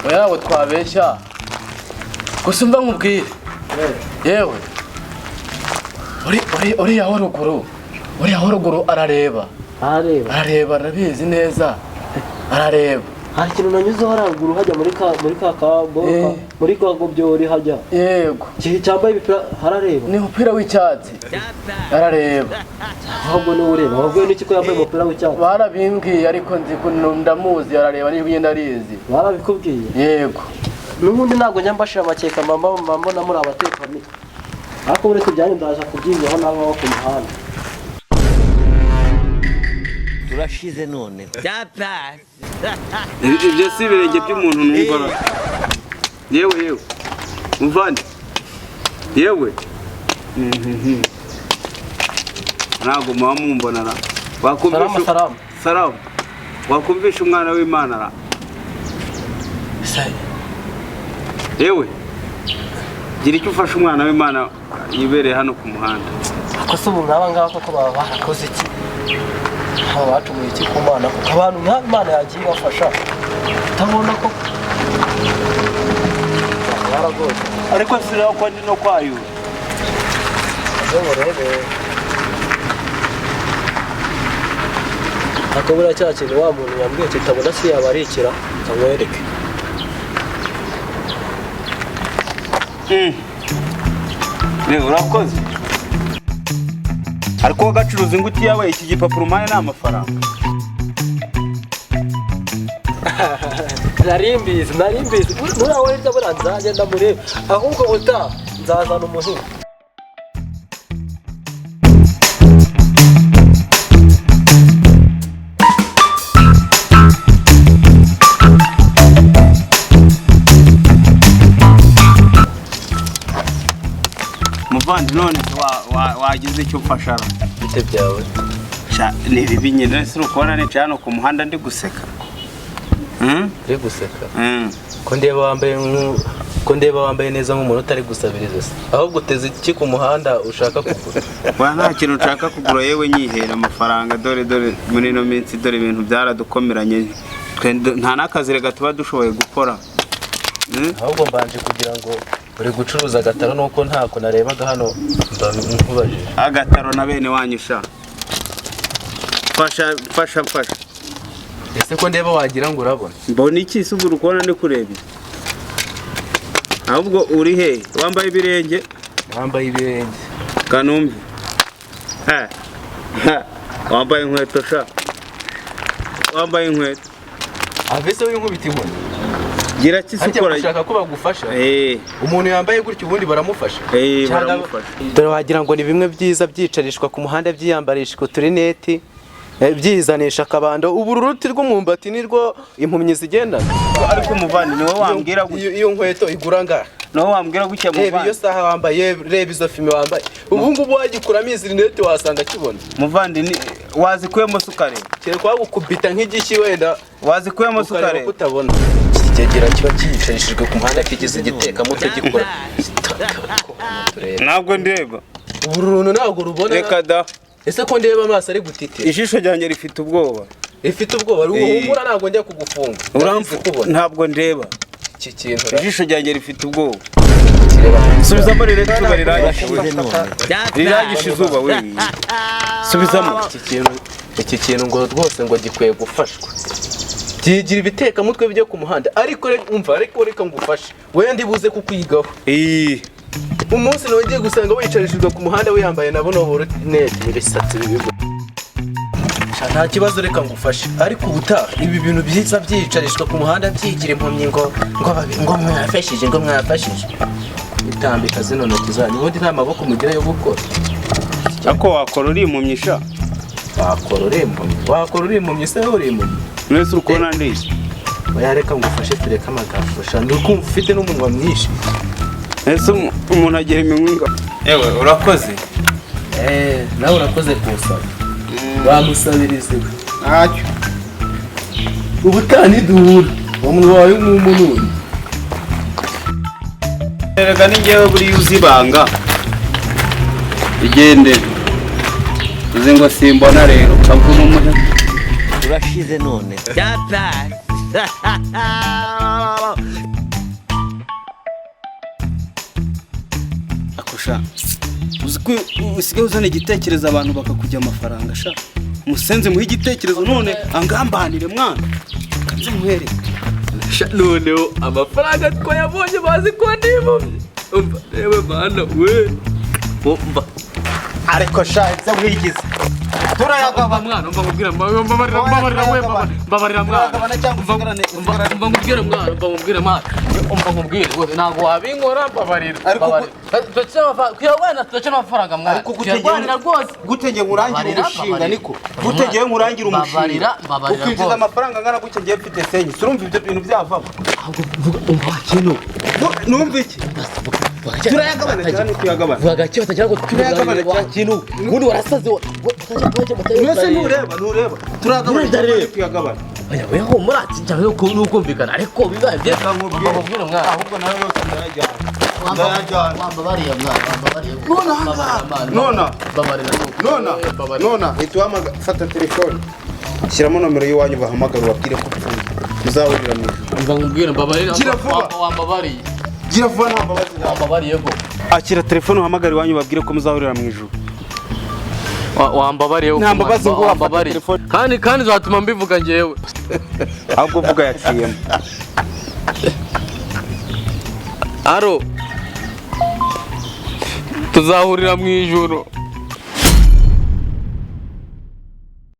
Oya, ntabwo twabeshya. Gusa umva nkubwire, yewe, uri uriya wa ruguru, uriya wa ruguru arareba. Arareba. Arareba, arabizi neza, arareba. Hari ikintu nanyuzeho haruguru hajya muri ka kaboro muri ka gobyori hajya. Yego. Cyambaye ibipira harareba. Ni umupira w'icyatsi, arareba. Ahubwo niwe ureba, wabwiwe n'iki ko yambaye umupira w'icyatsi? Barabimbwiye, ariko nzi ko ndamuzi, arareba niba imyenda arizi. Barabikubwiye? Yego. N'ubundi ntabwo njya mbashira amakeka, mba mbona muri abatekamitwe, ariko uretse ibyanyu ndaza kubyigaho n'abo ku muhanda. Turashize none. Ibyo si ibirenge by'umuntu numva ra. Yewe, yewe muvandi, yewe. Ntabwo muba mumbona ra. Wakumvisha Salamu, salamu. Salamu. Wakumvisha umwana w'Imana ra. Yewe, gira icyo ufasha umwana w'Imana yibereye hano ku muhanda. Ako se ubu nk'aba ngaba koko baba barakoze iki? Aba bacumuye iki ku Mana? Kuko abantu nk'aba Imana yagiye ibafasha, utabona ko baragoye. Ariko siraho ko ndi no kwayura. Aze murebe. Ako buriya cya kintu wa muntu yambwiye kitabona si yaba ari ikira kamwereke. Yewe, urakoze, ariko wowe gacuruza inguti yawe, iki gipapuro umpaye ni amafaranga? Nari mbizi, nari mbizi. Buriya wowe hirya, buriya nzagenda murebe. Ahubwo ubutaha nzazana umuhini. Muvandi, none se wagize icyo umfasha ra? Bite byawe? Sha, ni bibi nyine. Ese uri kubona nicaye hano ku muhanda ndi guseka? Hmm? Uri guseka? Hmm. Ko ndeba wambaye neza nk'umuntu utari gusabiriza se, ahubwo uteze iki ku muhanda ushaka kugura? Wa, nta kintu nshaka kugura. Yewe, nyihera amafaranga. Dore, dore muri ino minsi, dore ibintu byaradukomeranye. Twe nta n'akazi rega tuba dushoboye gukora. Ahubwo mbanje kugira ngo uri gucuruza agataro, nuko ntako narebaga hano mba nkubajije. Agataro na bene wanyu sha. Fasha, fasha, fasha. Ese ko ndeba wagira ngo urabona? Mbona iki se? Ubwo uri kubona ndi kureba iki? Ahubwo uri he? Wambaye ibirenge? Wambaye ibirenge. Kanumbi. Eh. Ha. Wambaye inkweto sha, wambaye inkweto. Avese w'inkubita inkoni. Gira kisi Harya ukora. ushaka ko bagufasha? Eh. Umuntu yambaye gutya ubundi baramufasha? Eh. Cyangwa- Baramufasha. Dore wagira ngo ni bimwe byiza byicarishwa ku muhanda, byiyambarishwa uturineti, byizanisha akabando. Ubu uruti rw'umwumbati nirwo impumyi zigendana. Ariko muvandi, niwe wambwira gutya? Iyo nkweto igura angahe? Niwe wambwira gutya? Reba iyo Muvandi. saha wambaye, reba izo fime wambaye. Ubu ngubu wagikuramo izi rinete wasanga akibona. Muvandi, wazikuyemo se ukareba? Kereka wagukubita nk'igishyi wenda. Wazikuyemo se ukareba ko ukareba? utabona. Iki kigegera kiba cyicarishijwe ku muhanda kigize igitekamutwe gikora. Turebe. Ntabwo ndeba. Ubu runtu ntabwo rubona? Reka da. Ese ko ndeba amaso ari gutitira? Ijisho ryanjye rifite ubwoba. Rifite ubwoba? Humura, ntabwo njya kugufunga. Uramfu kubona. Ntabwo ndeba. Iki kintu Ijisho ryanjye rifite ubwoba. kireba. Subizamo rirete, izuba riranyishe we. Turashize none. Riranyishe izuba we. Subizamo. Iki kintu ngo rwose ngo gikwiye gufashwa, byigira ibitekamutwe byo ku muhanda. Ariko umva, ariko reka ngufashe, wenda ibuze kukwigaho. Iyi. Umunsi nongeye gusanga wicarishijwe ku muhanda wiyambaye na buno burinete n'ibisatsi bibi. Nta kibazo, reka ngufashe, ariko ubutaha ibi bintu byiza byicarishwa ku muhanda byigira impumyi ngo mwafashije, ngo mwafashije, itambika zino ntoki zanyu. Ubundi nta maboko mugira yo gukora. Ako wakora uri impumyi sha. Wakora uri impumyi? Wakora uri impumyi se? Uri impumyi? Mwese uri kubona ndiye? Oya, reka ngufashe, tureke amagambo sha. Ndi kumva ufite n'umunwa mwinshi. Ese umuntu agira iminwa ingana? Yewe, urakoze. Eh, nawe urakoze kunsaba, bamusabiriza iwe. Ntacyo. Ubutaha niduhura uwo munwa wawe nk'umununi. Erega ni njyewe buriya uzi ibanga. Igendere. Uzi ngo simbona rero kavuna umuheto. Turashize none. Sha, uzi ko usigaye uzana igitekerezo abantu bakakujya amafaranga? Sha, musenze muhe igitekerezo none angambanire mwana, kanze muhereke. Sha, noneho amafaranga twayabonye, bazi ko ndibumye. Umva rewe mana we, umva. Ariko sha, ibyo mwigize turayagabana. Mwana, umva nkubwire, mbabarira, mbabarira we, mbabarira mwana. Turayagabana cyangwa usigarane? Umva, umva nkubwire mwana, umva nkubwire mwana, umva nkubwire we, ntabwo wabinkora, mbabarira. Ariko Mbabarira. Tuyarwanira, tudace amafaranga mwana. Ariko gutegera- Tuyarwanira rwose. Gute ngiye nkurangira Mbabarira, umushinga? mbabarira. Niko gute ngiye nkurangira umushinga, Mbabarira, mbabarira ukinjiza rwose. amafaranga angana gutya, ngiye mfite senyi, urumva ibyo bintu byavamo? Ahubwo vuga, umva kintu. Numva iki? Turayagabana cyane, tuyagabana. Vuga gake batagira ngo Turayagabana twirwanire wa cyane. kintu. Ubundi warasaze Mwese ntureba, ntureba, turayagabana Ntureba. cyane, tuyagabana. Oya we, humura, cyangwa ko nukumvikana, ariko bibaye byiza Nkubwire. nkubwire mwana. Ahubwo nawe yose ndayajyana, ndayajyana. Wambabariye mwana, wambabariye. None ahangaha. None. Mbabarira. Nona, nona hita uhamagara, fata telefone, shyiramo nomero y'iwanyu, bahamagara ubabwire ko upfuye, muzahurira mu ijuru. Umva nkubwire, mbabarira. Gira vuba. Wambabariye. Gira vuba, nta mbabazi nta. Wambabariye ko. Akira telefone, uhamagara iwanyu, ubabwire ko muzahurira mu ijuru. Wambabariye. Nta mbabazi ngo wafata Wambabariye. telefone. Kandi uzatuma mbivuga njyewe. Ahubwo vuga yaciyemo. Aro. Tuzahurira mu ijuru.